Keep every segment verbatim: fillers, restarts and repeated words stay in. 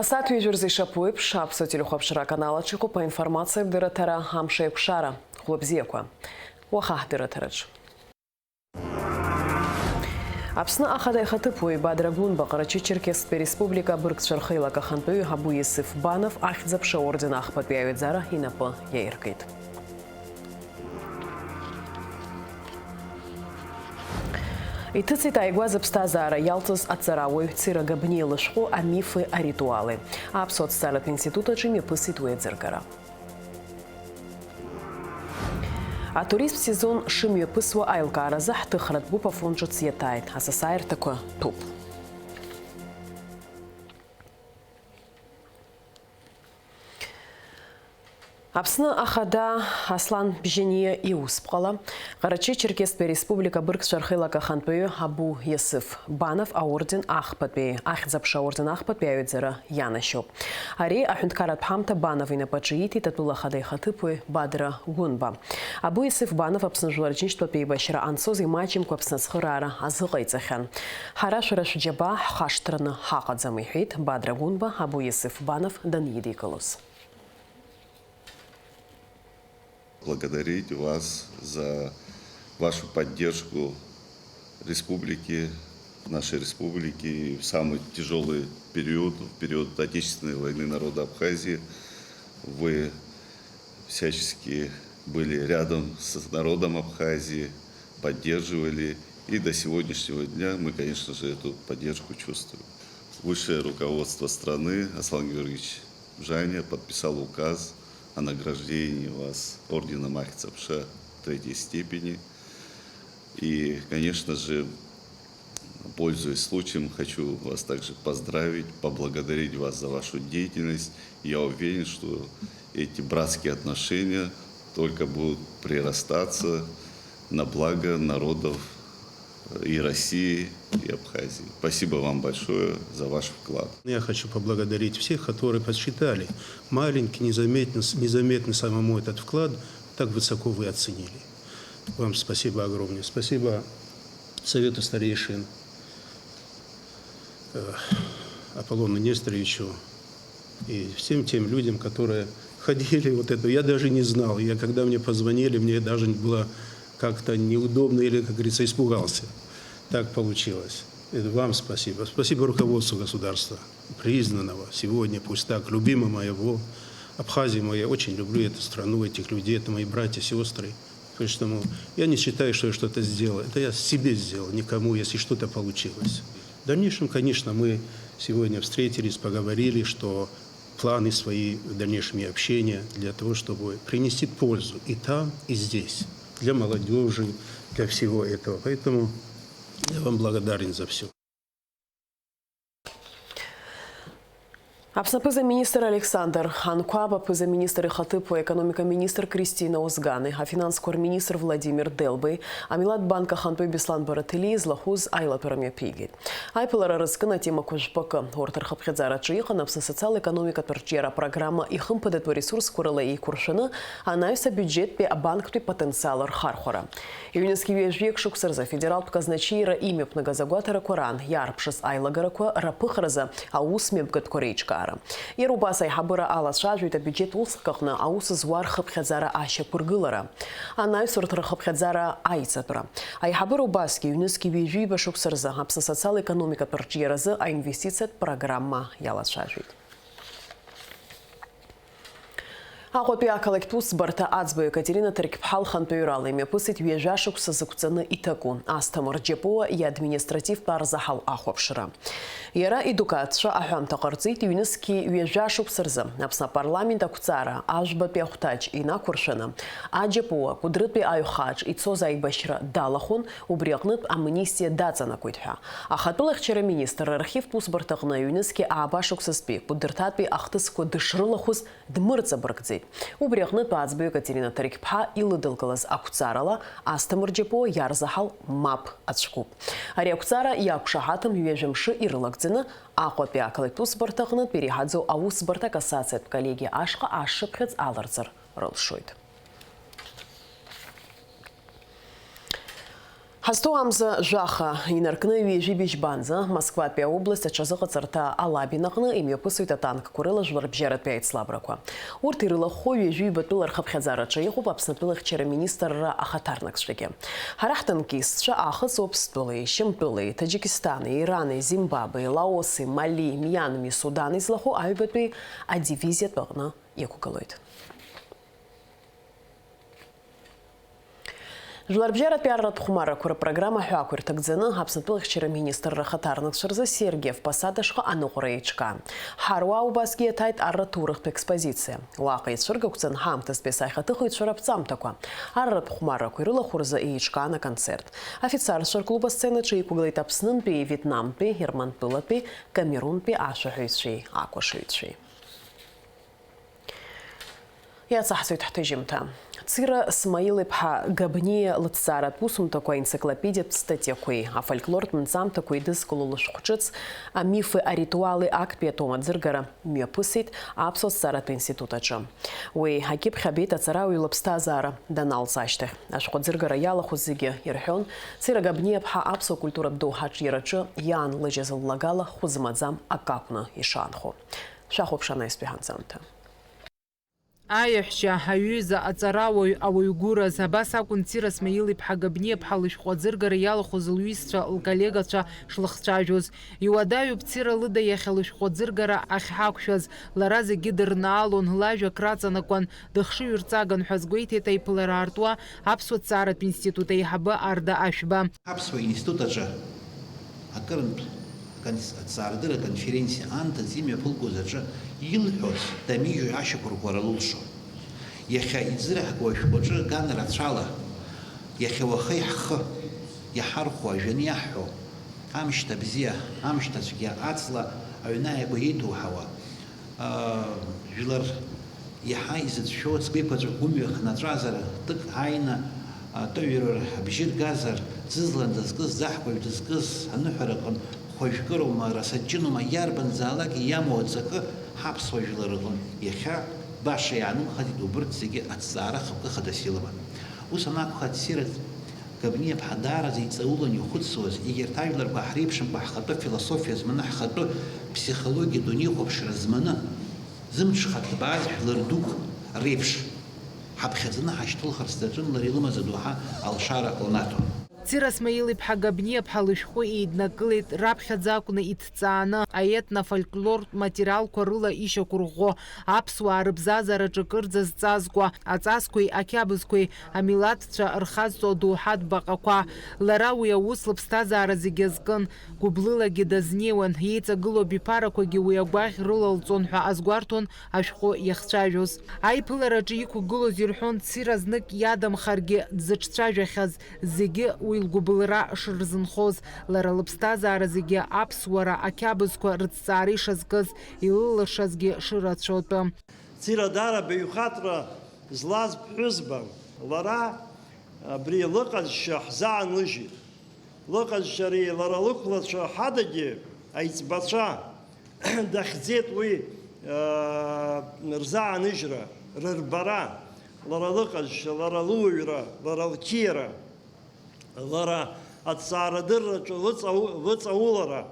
Асааҭ ҩажәа рзы ишаԥу еиԥш, Аԥсуа телехәаԥшра аканал аҿы иҟоуп аинформациатә дырраҭара Амш аиқәшара. Хәлыбзиақәа. Уаха ҳдырраҭараҿ. Аԥсны Ахада ихаҭыԥуаҩ Бадра Гәынба Ҟарачы-Черкесктәи Республика абыргцәа рхеилак ахантәаҩы Абу Иасыф Банов Ахьӡ-аԥша аорден ахԥатәи аҩаӡара инапы иаиркит. Иҭыҵит ааигәа зыԥсҭазаара иалҵыз аҵарауаҩ Цира Габниа лышәҟәы Амифи аритуали. Аԥсуа аҭҵааратә институт аҿы имҩаԥысит уи аӡыргара. Атуристтә сезон шымҩаԥысуа аилкааразы ҳҭыхратә гәыԥ Афон ҿыц иаҭааит, асасааирҭақәа ҭәуп. Аԥсны Ахада Аслан Бжьаниа иусԥҟала, Ҟарачы-Черкесктәи Республика абыргцәа рхеилак ахантәаҩы Абу Иасыф Банов аорден ахԥатәи, Ахьӡ-аԥша аорден ахԥатәи аҩаӡара ианашьоуп. Ари аҳәынҭқарратә ҳамҭа Банов инапаҿы ииҭеит атәыла ахада ихаҭыԥуаҩ Бадра Гәынба. Абу Иасыф Банов Аԥсны Жәлар Џьынџьтәылатәи еибашьра анцоз имаҷымкәа Аԥсны ацхыраара азыҟаиҵахьан. Ҳара шәара шәџьабаа ҳхашҭраны ҳаҟаӡам, иҳәеит Бадра Гәынба Абу Иасыф Банов данидикылоз. Благодарить вас за вашу поддержку республики, нашей республики в самый тяжелый период, в период Отечественной войны народа Абхазии. Вы всячески были рядом с народом Абхазии, поддерживали. И до сегодняшнего дня мы, конечно же, эту поддержку чувствуем. Высшее руководство страны, Аслан Георгиевич Бжьаниа подписал указ о награждении вас орденом Ахиц-Апша третьей степени. И, конечно же, пользуясь случаем, хочу вас также поздравить, поблагодарить вас за вашу деятельность. Я уверен, что эти братские отношения только будут прирастаться на благо народов и России, и Абхазии. Спасибо вам большое за ваш вклад. Я хочу поблагодарить всех, которые посчитали маленький, незаметно, незаметно самому этот вклад, так высоко вы оценили. Вам спасибо огромное. Спасибо Совету старейшин, э, Аполлону Несторовичу и всем тем людям, которые ходили вот это. Я даже не знал. Я, когда мне позвонили, мне даже было как-то неудобно или, как говорится, испугался. Так получилось. Это вам спасибо. Спасибо руководству государства, признанного сегодня, пусть так, любимого моего. Абхазию мою, я очень люблю эту страну, этих людей, это мои братья, сестры. Поэтому я не считаю, что я что-то сделал. Это я себе сделал, никому, если что-то получилось. В дальнейшем, конечно, мы сегодня встретились, поговорили, что планы свои в дальнейшем и общение для того, чтобы принести пользу и там, и здесь, для молодежи, для всего этого. Поэтому я вам благодарен за всё. Аԥсны аԥыза-министр Александр Анқәаб, аԥыза-министр ихаҭыԥуаҩ, аекономика аминистр Кристина Озгани, афинансқәа рминистр Владимир Делбеи, амилаҭ банк ахантәаҩ Беслан Бараҭелиа излахәыз аилатәара мҩаԥигеит. Аиԥылара рызкын атемақәа жәпакы. Урҭ рхыԥхьаӡараҿы иҟан Аԥсны асоциал-економикатә арҿиара апрограмма ихымԥадатәу аресурсқәа рыла еиқәыршәаны анаҩс абиуџьеттәи абанктәи потенциал рхархәара. Ҩнызқь ҩажәиак шықәса рзы афедералтә казначеира имҩаԥнагаз агәаҭарақәа раан иаарԥшыз аилагарақәа раԥыхразы аус мҩаԥгатәқәа реиҿкаара. Иара убас аиҳабыра алацәажәеит абиуџьет уск аҟны аус зуа рхыԥхьаӡара ашьақәыргылара. Анаҩс урҭ рхыԥхьаӡара аиҵатәра. Аиҳабыра убасгьы ҩнызқь ҩажәиба шықәса рзы Аԥсны асоциал-економикатә арҿиаразы аинвестициатә программа иалацәажәеит. Аҟәатәи ақалақьтә усбарҭа аӡбаҩ Екатерина Ҭырқьԥҳа лхантәаҩрала имҩаԥысит ҩажәа шықәса зықәҵаны иҭаку Асҭамыр Џьапуа иадминистративтә арзаҳал ахәаԥшра. Иара идукаатәцәа аҳәамҭа ҟарҵеит ҩнызқьи ҩажәа шықәса рзы Аԥсны апарламент ақәҵара ажәбатәи ахәҭаҷ инақәыршәаны, аџьапуа Кәыдрытәи аҩхааҿ ицоз аибашьра далахәын, убри аҟнытә амнистиа даҵанакуеит ҳәа. Аха атәылахьчара аминистр архивтә усбарҭаҟны ҩнызқьи ааба шықәсазтәи Кәыдырҭатәи ахҭысқәа дышрылахәыз дмырҵабыргӡеит. Убри аҟнытә аӡбаҩ Екатерина Ҭырқьԥҳа илыдылкылаз ақәҵарала Асҭамыр Џьапуа иарзаҳал мап ацәкуп. Ари ақәҵара иақәшаҳаҭым ҩажәа мшы ирылагӡаны Аҟәатәи ақалақьтә усбарҭа аҟнытә иреиҳаӡоу аусбарҭа акассациатә коллегиа ашҟа ашшыԥхьыӡ аларҵар рылшоит. Ҳазҭоу амза жәаха инаркны ҩажәи быжьбанӡа Москватәи аобласт аҽазыҟаҵарҭа Алабин аҟны имҩаԥысуеит атанкқәа рыла жәларбжьаратәи аицлабрақәа. Урҭ ирылахәхо ҩажәи ҩбатәыла рхыԥхьаӡараҿы иҟоуп Аԥснытәылахьчара министрра ахаҭарнакцәагьы. Ҳара ҳтанкистцәа аахыҵуа Аԥстәылеи, Шьамтәылеи, Таџьикистани, Ирани, Зимбабвеи, Лаоси, Мали, Мианми, Судани злахәу аҩбатәи адивизиатә аҟны иқәгылоит. Жәларбжьаратәи арратә хәмаррақәа рпрограмма ҳәа ақәирҭагӡаны Аԥснытәылахьчара министрра ахаҭарнакцәа рзы Сергиев Посад ашҟа аныҟәара еиҿкаан. Ҳаруаа убасгьы иаҭааит арратә ҭоурыхтә експозициа. Уаҟа ицәыргақәҵан ҳаамҭазтәи асахьаҭыхыҩцәа раԥҵамҭақәа. Арратә хәмаррақәа ирылахәу рзы еиҿкаан аконцерт. Афицарцәа рклуб асценаҿы иқәгылеит Аԥснынтәи, Вьетнамтәи, Германтәылатәи, Камерунтәи ашәаҳәаҩцәеи акәашаҩцәеи. Иацаҳҵоит ҳҭыжьымҭа. Цира Смаил-иԥҳа Габниа лыҭҵааратә усумҭақәа аенциклопедиатә статиақәеи афольклортә нҵамҭақәа еидызкыло лышәҟә ҿыц, амифи аритуали актәи атом аӡыргара мҩаԥысит Аԥсуа ҭҵааратә институт аҿы. Уи акьыԥхь абеит аҵарауаҩ лыԥсҭазаара даналҵ ашьҭахь. Ашәҟәы аӡыргара иалахәыз зегьы ирҳәон, Цира Габниа-ԥҳа аԥсуа культуратә доуҳаҿиараҿы иаанлыжьыз ллагала хәы змаӡам акы акәны ишаанхо. Шәахәаԥш анаҩстәи ҳанҵамҭа. Аиаҳәшьа, аҩыза, аҵарауаҩ, ауаҩ гәыраз, абас акәын Цира Смаил-иԥҳа Габниа-ԥҳа лышәҟәы аӡыргара иалахәыз лҩызцәа, лколлегацәа шлыхцәажәоз. Иуадаҩуп Цира лыда иахьа лышәҟәы аӡыргара ахьҳақәшәаз. Лара зегьы дырнаалон, лажәа акраҵанакуан, дыхшыҩрҵаган ҳәа азгәеиҭеит аиԥылара аартуа Аԥсуа ҭҵааратә институт аиҳабы Арда Ашәба. Аԥсуа институт аҿы акырынтә аконс-, аҭҵаарадырра аконференциа анҭыҵ имҩаԥылгоз аҿы илҳәоз дамижьо ашьақәырӷәӷәара лылшон. Иахьа иӡырҳгауа ашәҟәаҿы ган рацәала, иахьа уахеи ҳхы иаҳархәо, ажәаны иаҳҳәо, амшьҭа бзиа, амшьҭа цәгьа, аҵла аҩны ааигәа иҭоуҳауа, аа, жәлар иаҳа изыцәшәо ацгәеиқәаҵәа гәымҩа хнаҵәазар, ҭык ааины атәыҩарыр абжьы ргазар, ӡызлан дызкыз, ӡаҳкәажә дызкыз аныҳәара аҟын хәажәкыроума, расаҷыноума, иарбанзаалак иамоу аҵакы ҳаԥсуа жәлар рҟын иахьа баша иаанымхаӡеит, убырҭ зегьы аҭҵаара хықәкы хадас илыман. Ус анакәха, Цира Габниа-ԥҳа даараӡа иҵаулан ихәыцуаз, егьырҭ ажәларқәа ҳреиԥшымкәа ҳхатәы философиа зманы, ҳхатәы ԥсихологиа дунеихәаԥшра зманы, зымҽха ҭбааз жәлар дук реиԥш ҳаԥхьаӡаны ҳашьҭылхырц даҿын, лара илымаз адоуҳа алшара лнаҭон. Цира Смаил-иԥҳа Габниа-ԥҳа лышәҟәы еиднакылеит раԥхьаӡа акәны иҭҵааны, аетно-фольклортә материалқәа рыла ишьақәырӷәӷәо, аԥсуаа рыбзазараҿы кырӡа зҵазкуа, аҵасқәеи ақьабзқәеи, амилаҭцәа рхазҵо адоуҳатә баҟақәа. Лара уи аус лыԥсҭазаара зегьы азкын, гәыблылагьы дазнеиуан, иеиҵагылоу абиԥарақәагьы уи агәаӷь рылалҵон ҳәа азгәарҭон ашәҟәы иахцәажәоз. Аиԥылараҿы иқәгылоз ирҳәон, Цира знык иадамхаргьы дзыҿцәажәахьаз, зегьы уи лгәыбылра шырзынхоз, лара лыԥсҭазаара зегьы аԥсуара ақьабзқәа рыҭҵаара ишазкыз, илылыршазгьы шырацәоу атәы. Цира даара баҩхатәра злаз ԥҳәызбан, лара абри лыҟазшьа ҳзааныжьит. Лыҟазшьареи лара лықәлацәа ҳадагьы аиҵбацәа дахьӡеит уи, аа, рзааныжьра, рырбара, лара лыҟазшьа, лара луаҩра, лара лқьиара, лара аҭҵаарадырраҿы лыҵау-, лыҵаулара.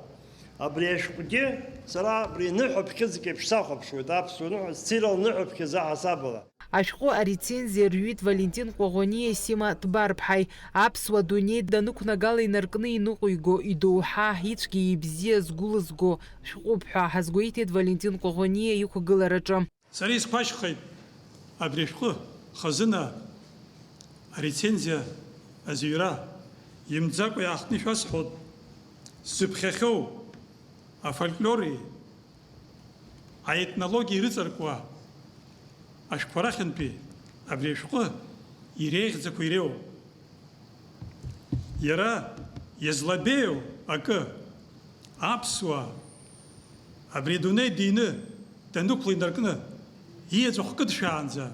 Абри ашәҟәгьы сара абри ныҳәаԥхьыӡк еиԥш сахәаԥшуеит, аԥсуа ныҳәа, Цира лныҳәаԥхьыӡ аҳасабала. Ашәҟәы арецензиа рҩит Валентин Ҟәаӷәаниеи Сима Ҭбарԥҳаи. Аԥсуа дунеи данықәнагала инаркны иныҟәиго, идоуҳа, ицәгьа ибзиа згәылызго шәҟәуп ҳәа ҳазгәеиҭеит Валентин Ҟәаӷәаниа иқәгылараҿы. Сара исқәашьхеит абри ашәҟәы хазына арецензиа азыҩра, имӡакәа иаахтны ишәасҳәоит, сзыԥхьахьоу афольклори аетнологиеи ирыҵаркуа ашәҟәқәа рахьынтәи абри ашәҟәы иреиӷьӡақәа иреиуоуп. Иара иазлабеиоу акы, аԥсуаа абри адунеи дины данықәла инаркны, иеҵәахә кыдшәаанӡа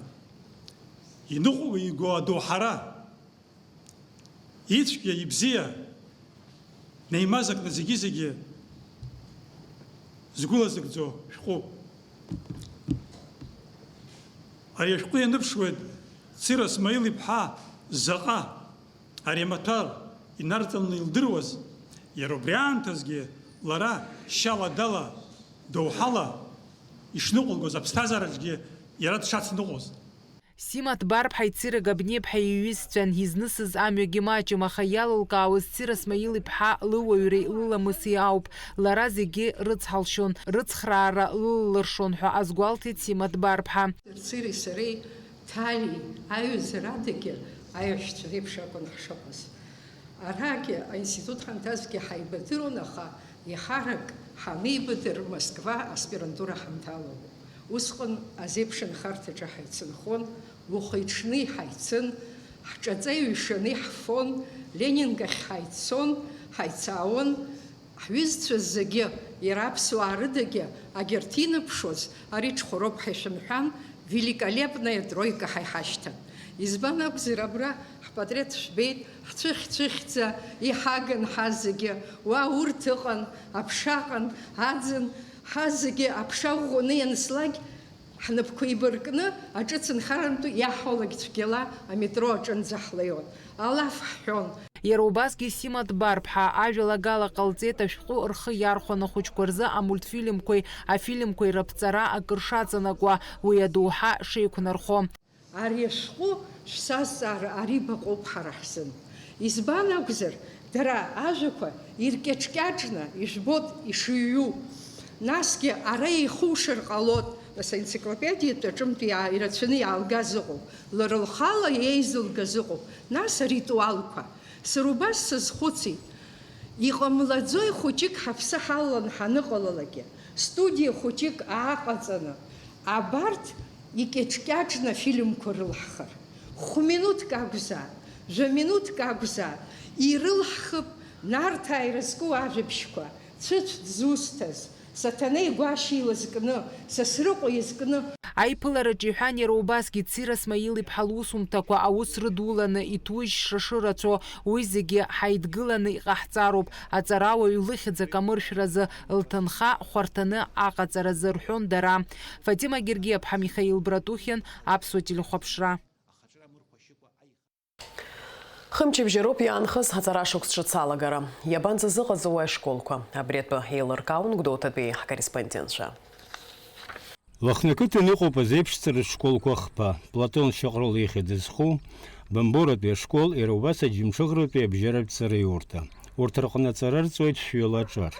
иныҟәиго адоуҳара, ицәгьа, ибзиа неимазакны зегьы-зегьы згәылазыгӡо шәҟәуп. Ари ашәҟәы ианыԥшуеит Цира Смаил-иԥҳа заҟа ари амаҭәар Инарҵауланы илдыруаз, иара убри аамҭазгьы лара шьала-дала, доуҳала ишныҟәылгоз, аԥсҭазаараҿгьы иара дшацныҟәоз. Сима Ҭбарԥҳаи Цира Габниаԥҳаи иҩызцәан, изнысыз амҩагьы маҷым, аха иалылкаауаз Цира Смаил-иԥҳа лыуаҩреи лыламыси ауп. Лара зегьы рыцҳалшьон, рыцхраара лылалыршон ҳәа азгәалҭеит Сима Ҭбарԥҳа. Циреи сареи Ҭали аҩызарадагьы аиҳәшьцәа реиԥш акәын ҳшыҟаз. Арагьы аинститут ҳанҭазгьы ҳаибадыруан, аха еиҳарак ҳанеибадыр Москва аспирантура ҳанҭалалон. Усҟан азеиԥшынхарҭаҿы ҳаицынхон, уахи-ҽни ҳаицын, ҳҿаҵа ҩшаны иаҳфон, Ленинг ахь ҳаиццон, ҳаицаауан. Ҳҩызцәа зегьы, иара аԥсуаа рыдагьы, агьырҭ иныԥшуаз, ари ҽхәароуп ҳәа ишәымҳәан, великолепная тройка ҳәа иҳашьҭан. Избан акәзар, абра ҳпатреҭ шәбеит, ҳцәыхьцәыхьӡа, иҳагын ҳазегьы, уа урҭ ыҟан, аԥша аҟан, аӡын, ҳазегьы аԥша ӷәӷәаны ианслак, ҳнапқәа еибаркны, аҿыц нхарантәи иаҳҳәалак цәгьала аметро аҿынӡа ҳлеиуан. Алаф ҳҳәон. Иара убасгьы Сима Ҭбарԥҳа ажәалагала ҟалҵеит ашәҟәы рхы иархәаны ахәыҷқәа рзы амультфильмқәеи афильмқәеи раԥҵара акыр шаҵанакуа, уи адоуҳа шеиқәнархо. Ари ашәҟәы шәсазҵаара ари баҟоуп ҳара ҳзын. Избан акәзар, дара ажәақәа иркьаҿкьаҿны ижәбоит ишыҩу. Насгьы ара еихушыр ҟалоит, нас аенциклопедиатә аҿынтә иаа-, ирацәаны иаалгаз ыҟоуп, лара лхала еизылгаз ыҟоуп, нас аритуалқәа. Сара убас сазхәыцит, иҟамлаӡои хәыҷык ҳаԥсы ҳалаланы ҳаныҟалалакгьы, студиа хәыҷык ааҟаҵаны, абарҭ икьаҿ-кьаҿны афильмқәа рылҳхыр? Хә-минуҭк акәзаап, жәа-минуҭк акәзаап, ирылҳхып Нарҭаа ирызку ажәабжьқәа, Цәыцә дзусҭаз, Саҭанеи Гәашьа илызкны, Сасрыҟәа изкны. Аиԥылараҿы иҳәан иара убасгьы, Цира Смаил-иԥҳа лусумҭақәа аус рыдуланы иҭужьша шырацәоу, уи зегьы ҳаидгыланы иҟаҳҵароуп, аҵарауаҩ лыхьӡ акамыршәразы лҭынха хәарҭаны аҟаҵаразы, рҳәон дара. Фатима Гергиаԥҳа, Михаил Братухин, Аԥсуа телехәаԥшра. Хымчыбжьароуп иаанхаз аҵара шықәс ҿыц алагара. Иабанӡазыҟаҵауеи ашколқәа? Абри атәы еилыркаауан Гәдоуҭатәи ҳкорреспондентцәа. Лыхны ақыҭан иҟоуп азеиԥшҵаратә школқәа хԥа, Платон Шьаҟрыл ихьӡ зху Бамборатәи ашкол, иара убас Аџьамҽыхратәи абжьаратә ҵараиурҭа. Урҭ рҟны аҵара рҵоит шәҩыла аҿар.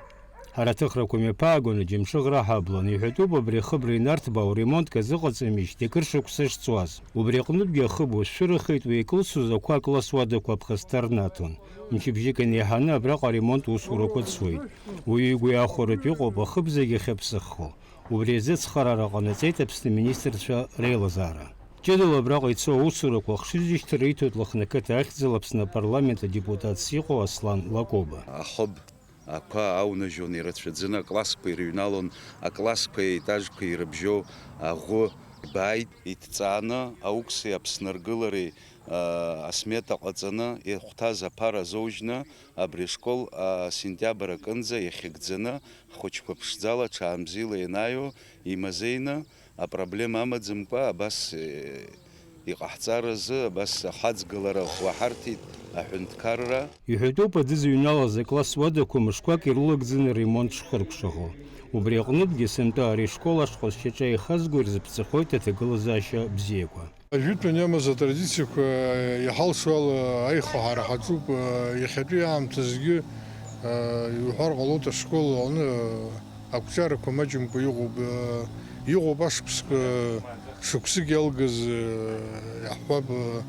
Ҳара аҭыхрақәа мҩаԥаагон Аџьамҽыхра ҳаблон, иҳәатәуп абри ахыбра инарҭбаау ремонтк азыҟаҵамижьҭеи акыр шықәса шҵуаз. Убри аҟнытәгьы ахыб уашәшәырахеит, уи икылсуаз ақәа акласс уадақәа аԥхасҭа рнаҭон. Мчыбжьык инеиҳаны абраҟа аремонт усурақәа цоит. Уаҩы игәы иахәаратәы иҟоуп ахыб зегьы ахьаԥсыххо. Убри азы ацхыраара ҟанаҵеит Аԥсны аминистрцәа реилазаара. Ҷыдала абраҟа ицо аусурақәа ахшыҩзышьҭра иҭоит Лыхны ақыҭа ахьӡала Аԥсны апарламент адепутатс иҟоу Аслан Лакоба. Ахыб ақәа аунажьуан ирацәаӡаны, аклассқәа ирыҩналон, аклассқәеи аетажқәеи ирыбжьоу аӷәы бааит, иҭҵааны, аукси Аԥсны аргылареи, а, асмета ҟаҵаны, ихәҭаз аԥара азоужьны, абри ашкол, а, сентиабр акынӡа иахьыгӡаны, ҳхәыҷқәа ԥшӡала, ҽаанбзиала ианааиуа, имазеины, апроблема амаӡамкәа, абас, е, иҟаҳҵаразы, абас ахаҵгылара уаҳарҭеит аҳәынҭқарра. Иҳәатәуп аӡы зыҩналаз акласс уадақәа мышқәак ирылагӡаны аремонт шхыркәшахо. Убри аҟнытәгьы сынтәа ари ашкол ашҟа зшьаҿа еихазго ирзыԥҵахоит аҭагылазаашьа бзиақәа. Ажәытәан иамаз атрадициақәа иҳалшо ала аиха ҳара ҳаҿуп, иахьатәи аамҭазгьы, иуҳәар ҟалоит, ашкол аҟны, Ақәҿиарақәа маҷымкәа иҟоуп, э, иҟоуп ашықәсқәа, шықәсык иалгаз, э, иаҳҳәап, э,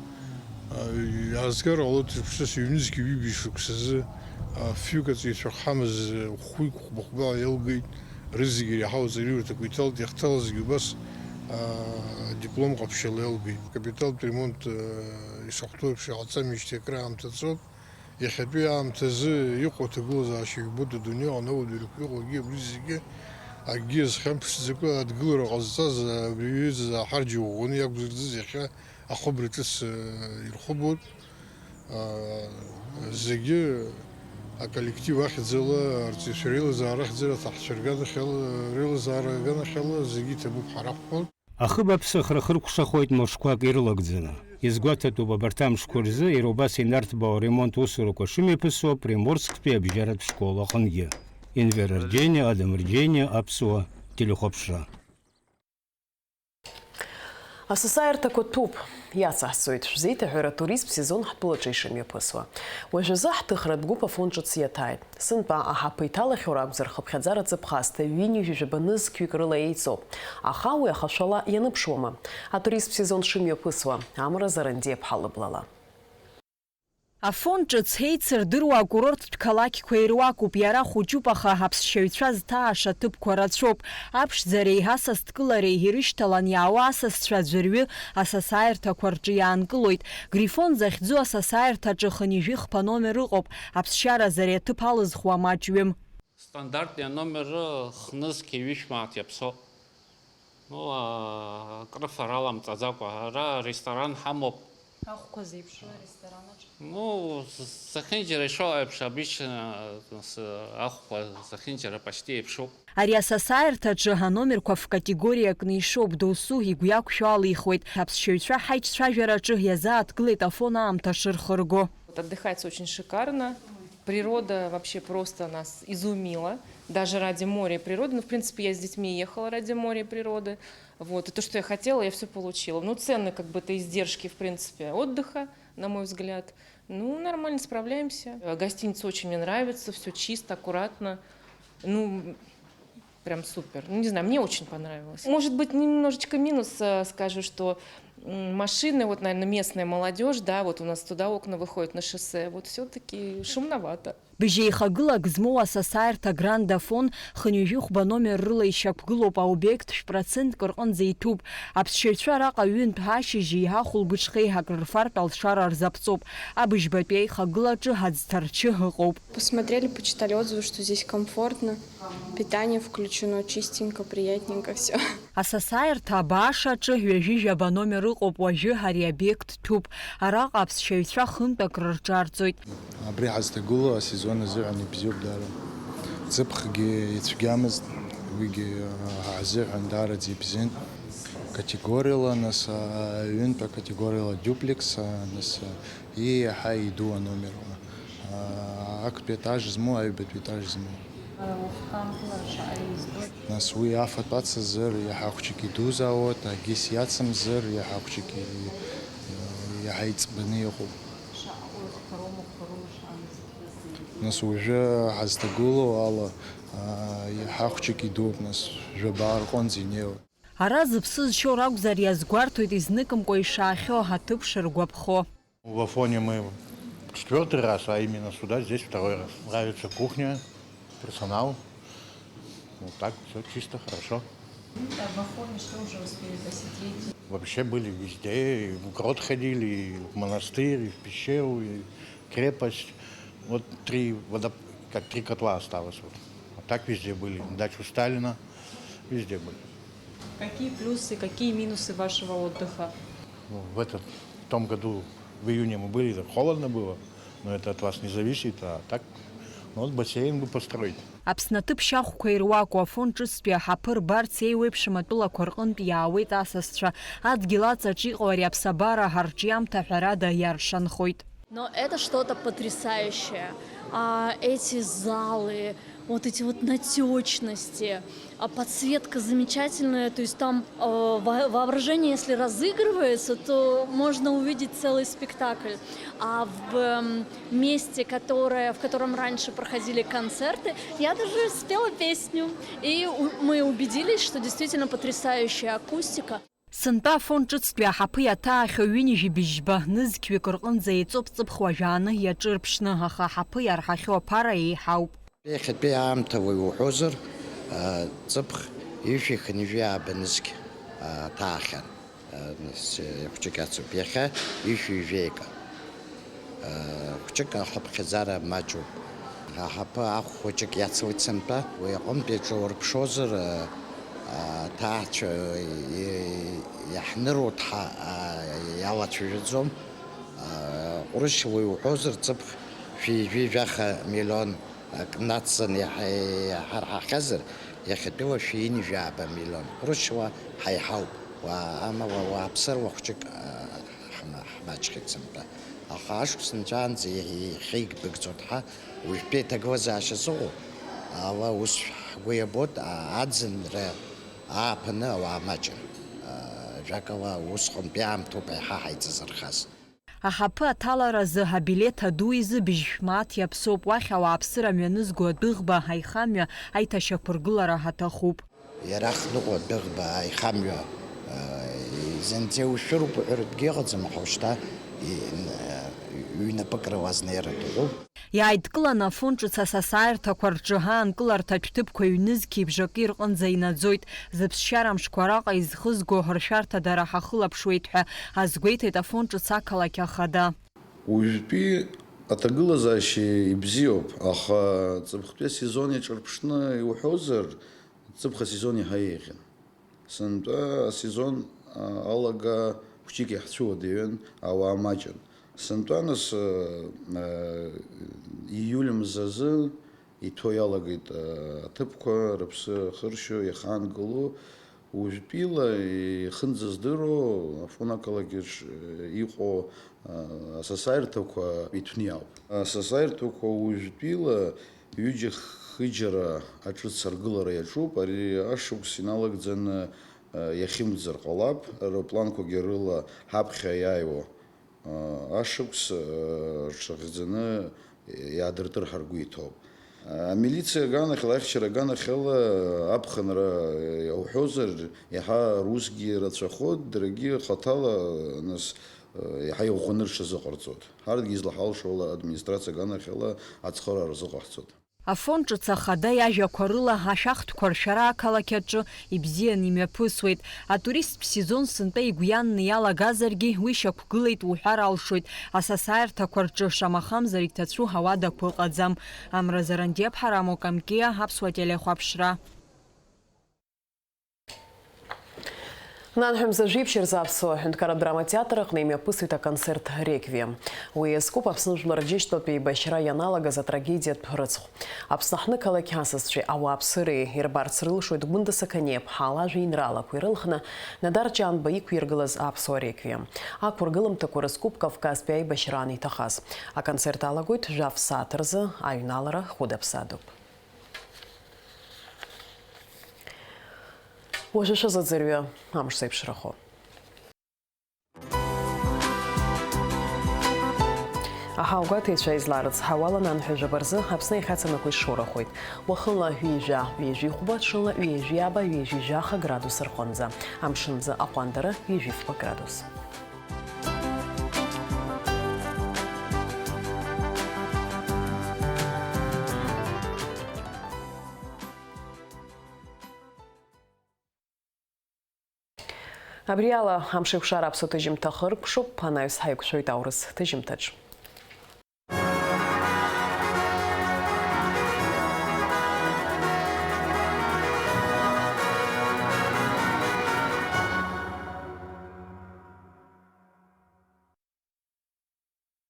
э, иаазгар ҟалоит, шықәсыс ҩнызқьи ҩыбжь шықәсазы, э, фҩык аҵаҩцәа ҳамаз, э, хәҩык хәба-хәба иалгеит, рызегьы иреиҳау аҵараиурҭақәа иҭалт, иахьҭалазгьы убас, э, диплом ҟаԥшьала иалгеит. Капиталтә ремонт, э, ишахәҭоу еиԥш иҟаҵамижьҭеи акраамҭа ҵуп. Иахьатәи аамҭазы иҟоу аҭагылазаашьа ижәбоит, адунеи аҟны ауадаҩрақәа иҟоу акгьы, абри зегьы акгьы азхьамԥшӡакәа адгылара ҟазҵаз абри аҩыза ҳарџьа ӷәӷәаны иақәзырӡыз иахьа ахыбра ҿыц, э, ирхыбуеит. Э, зегьы аколлектив ахьӡала, арҵаҩцәа реилазаара ахьӡала, аҭаҳцәа рганахьала, реилазаара аганахьала зегьы иҭабуп ҳара ҳҳәоит. Ахыб аԥсахра хыркәшахоит мышқәак ирылагӡаны. Изгәаҭатәуп абарҭ амшқәа рзы иара убас инарҭбаау аремонт усурақәа шымҩаԥысуа Приморсктәи абжьаратә школ аҟынгьы. Енвер Арџьениа, Адам Арџьениа, Аԥсуа телехәаԥшра. Асасааирҭақәа ҭәуп, иацаҳҵоит, шәзеиҭаҳәара атуристтә сезон ҳтәылаҿы ишымҩаԥысуа. Уажәазы ҳҭыхратә гәыԥ Афон ҿыц иаҭааит. Сынтәа аҳаԥы иҭалахьоу ракәзар, хыԥхьаӡара ҵыԥх аасҭа ҩынҩажәи жәаба нызқьҩык рыла еиҵоуп. Аха уи ахашәала ианыԥшуама? Атуристтә сезон шымҩаԥысуа, Амра Зарандиаԥҳа лыблала. Афон ҿыц еицырдыруа акурорттә қалақьқәа ируакуп, иара хәыҷуп, аха аԥсшьаҩцәа зҭааша ҭыԥқәа рацәоуп. Аԥшӡареи асасдкылареи ирышьҭалан иаауа асасцәа аӡәырҩы асасааирҭақәа рҿы иаанкылоит. Грифон захьӡу асасааирҭаҿы хынҩажәи хԥа номер ыҟоуп, аԥсшьаразы ари аҭыԥ алызхуа маҷҩым. Стандартни аномер хнызқьи ҩышә мааҭ иаԥсоуп. Ну, а, акрыфара аламҵаӡакәа, ара аресторан ҳамоуп. Ахәқәа зеиԥшроу аресторан аҿы? Ну, з-, зехьынџьара ишоу еиԥш, обычно, с-, ахәқәа зехьынџьара почти еиԥшуп. Ари асасааирҭаҿы аномерқәа фкатегориакны ишоуп, досу игәы иақәшәо алихуеит. Аԥсшьаҩцәа ҳаиҿцәажәараҿы иазааҭгылеит Афон аамҭа шырхырго. Вот отдыхается очень шикарно. Природа вообще просто нас изумила. Даже ради моря и природы. Ну, в принципе, я с детьми ехала ради моря и природы. Вот. И то, что я хотела, я всё получила. Ну, цены, как бы, это издержки, в принципе, отдыха, на мой взгляд. Ну, нормально справляемся. Э, гостиница очень мне нравится, всё чисто, аккуратно. Ну, прям супер. Ну, не знаю, мне очень понравилось. Может быть, немножечко минус, э, скажу, что, м, машины, вот, наверное, местная молодёжь, да, вот у нас туда окна выходят на шоссе, вот всё-таки шумновато. Быжьеихагылак змоу асасааирҭа Гранд Афон хынҩажәи хәба номер рыла ишьақәгылоуп, аобиект шә-процентк рҟынӡа иҭәуп. Аԥсшьаҩцәа араҟа ҩынтә ашьыжьи ахәылбыҽхеи акрырфартә алшара рзаԥҵоуп. Абыжьбатәи аихагылаҿы аӡҭарчы ыҟоуп. Посмотрели, почитали отзывы, что здесь комфортно, питание включено, чистенько, приятненько всё. Асасааирҭа абааш аҿы ҩажәи жәаба номер ыҟоуп, уажәы ари обиект ҭәуп. Араҟа аԥсшьаҩцәа хынтә акрырҿарҵоит. Абри ҳазҭагылоу асезон азыҳәан ибзиоуп даара. Ҵыԥхгьы ицәгьамызт, уигьы, а, ҳзыҳәан даараӡа ибзиан. Категориала, нас, а, ҩынтә акатегориала дуплекс, а, нас, а, ииаҳа иду аномерла. А, актәи етаж змоу, аҩбатәи етаж змоу. Нас уи афатә ацызар, иаҳа хәҷык идузаауеит, агьыс иацымзар, иаҳа хәҷык и-, иаҳа иҵбаны иҟоуп. Нас уажәы ҳазҭагылоу ала, а, иаҳа хәҷык идууп, нас жәабаа рҟынӡа инеиуеит. Ара зыԥсы зшьо ракәзар, иазгәарҭоит изныкымкәа ишаахьоу аҭыԥ шыргәаԥхо. В Афоне мы четвёртый раз, а именно сюда, здесь второй раз. Нравится кухня, персонал. Вот так, всё чисто, хорошо. А в Афоне что уже успели посетить? Вообще были везде, и в грот ходили, и в монастырь, и в пещеру, и крепость. Вот три водоп-, как три котла осталось. Вот. А так везде были. Дачу Сталина, везде были. Какие плюсы, какие минусы вашего отдыха? Ну, в этот, в том году, в июне мы были, так холодно было, но это от вас не зависит, а так, ну, вот бассейн бы построить. Аԥсны аҭыԥ шьахәқәа ируаку Афон ҿыцтәи аҳаԥы рбарц еиуеиԥшым атәылақәа рҟынтә иаауеит асасцәа. Адгьыл аҵаҿ иҟоу ари аԥсабара ҳарҿиамҭа ҳәарада иаршанхоит. Но это что-то потрясающее. А, эти залы, вот эти вот натёчности, а, подсветка замечательная, то есть там, э, во-, воображение, если разыгрывается, то можно увидеть целый спектакль. А в, эм, месте, которое, в котором раньше проходили концерты, я даже спела песню. И у-, мы убедились, что действительно потрясающая акустика. Сынтәа Афон ҿыцтәи аҳаԥы иаҭаахьоу ҩынҩажәи быжьба нызқьҩык рҟынӡа еиҵоуп ҵыԥх уажәааны иаҿырԥшны, аха аҳаԥы иарҳахьоу аԥара еиҳауп. Иахьатәи аамҭа уаҩ уҳәозар, а, ҵыԥх ҩышәи хынҩажәи ааба нызқь, а, ҭаахьан. А, нас, э, хәҷык иацуп. Иахьа ҩышәи ҩажәеи акы. Хәҷык ахыԥхьаӡара маҷуп. Аҳаԥы ахә хәыҷык иацлоит сынтәа. Уи аҟынтә иаҿурԥшозар, аҭаацәа иаҳныруа ҭҳа иалацәажәаӡом. Ҟәрышьла уи уҳәозар, ҵыԥх шәи жәаха миллион ак нацҵаны иаҳарҳахьазар, иахьатәиала шәи ҩынҩажәи жәаба миллион ҟәрышьла ҳаиҳауп. Уаа, ама уа-, уааԥсыруа хәҷык, а, ҳма-, ҳмаҷхеит сынтәа. Аха ашықәс нҵәаанӡа иахьа-, иахьеигбыгӡоит ҳа, уажәтәи аҭагылазаашьа сыҟоу, ала ус ҳгәы иабоит, а, аӡынра ааԥаны ауаа маҷын. А, жәакала, усҟантәи аамҭоуп еиҳа ҳаицызырхаз. Аҳаԥы аҭаларазы абилеҭ аду изы быжьшә мааҭ иаԥсоуп, уахь ауааԥсыра мҩанызго адәыӷба аихамҩа аиҭашьақәыргылара ҳаҭахуп. Иара ахныҟәа адәыӷба аихамҩа, э, зынӡа иушәыруп уҳәаратәгьы ыҟаӡам, аха ушьҭа и-, н-, э, ҩнапыкрала азнеира даҿуп. Иааидкыланы Афон ҿыц асасааирҭақәа рҿы аанкыларҭатә ҭыԥқәа ҩнызқьи бжаки рҟынӡа инаӡоит. Зыԥсшьара мшқәа араҟа изхызго ршәарҭадара ҳахылаԥшуеит ҳәа азгәеиҭеит Афон ҿыц ақалақь ахада. Уажәтәи аҭагылазаашьа ибзиоуп, аха ҵыԥхтәи асезон иаҿырԥшны иуҳәозар, ҵыԥх асезон иаҳа еиӷьын. Сынтәа асезон, а, алага хәҷык иаҳцәыуадаҩын, ауаа маҷын. Сынтәа нас, а, а, ииуль мзазы иҭәо иалагеит, а, аҭыԥқәа рыԥсы ахыршьо, иахаангыло. Уажәтәила ихынӡаздыруа Афон ақалақьаҿ иҟоу, а, асасааирҭақәа иҭәны иаауп. Асасааирҭақәа уажәтәила ҩыџьа-хыџьара аҿыц аргылара иаҿуп. Ари ашықәс иналагӡаны, а, иахьымӡар ҟалап. Аеропланқәагьы рыла ҳаԥхьа иааиуа ашықәс, э, рҽахьӡаны иаадыртыр ҳаргәы иҭоуп. Амилициа аганахьала, аихьчара аганахьала аԥхынра, э, иауҳәозар, иаҳа русгьы рацәахоит, даргьы хаҭала, нас, э, иаҳа иӷәӷәаны рҽазыҟарҵоит. Ҳарҭгьы излаҳалшо ала администрациа аганахьала ацхыраара рзыҟаҳҵоит. Афон ҿыц ахада иажәақәа рыла ашәахтәқәа ршәара ақалақь аҿы ибзианы имҩаԥысуеит. Атуристтә сезон сынтәа игәианны иалагазаргьы, уи шьақәгылеит уҳәар алшоит. Асасааирҭақәа рҿы шамахамзар иҭацәу ауадақәа ыҟаӡам. Амра Зарандиаԥҳа, Рамо Камкиа, Аԥсуа телехәаԥшра. Нанҳәа мза жәиԥшь рзы Аԥсуа ҳәынҭқарратә драматеатр аҟны имҩаԥысуеит аконцерт Реквием. Уи иазкуп Аԥсны жәлар рџьынџьтәылатә еибашьра ианалагаз атрагедиатә рыцхә. Аԥсны аҳҭнықалақь асасцәеи ауааԥсыреи ирбарц рылшоит Гәында Сақаниаԥҳа лажәеинраалақәа ирылхны Нодар Ҷанба иқәиргылаз Аԥсуа Реквием. Ақәыргыламҭақәа рызкуп Кавказтәи аибашьраан иҭахаз. Аконцерт алагоит жәаф сааҭ рзы, аҩналара хәыда-ԥсадоуп. Уажәы шәазыӡырҩы амш зеиԥшрахо. Аҳауагәаҭеицәа изларыцҳауала, нанҳәа жәаба рзы Аԥсны иахьацанакуа ишшоурахоит. Уахынла ҩажәа, ҩажәи хәба, ҽынла ҩажәи ааба, ҩажәи жәаха градус рҟынӡа. Амшын аӡы аҟәандара ҩажәи фба градус. Абри ала амшеикәшара аԥсуа ҭыжьымҭа хыркәшоуп, анаҩс ҳаиқәшәоит аурыс ҭыжьымҭаҿ.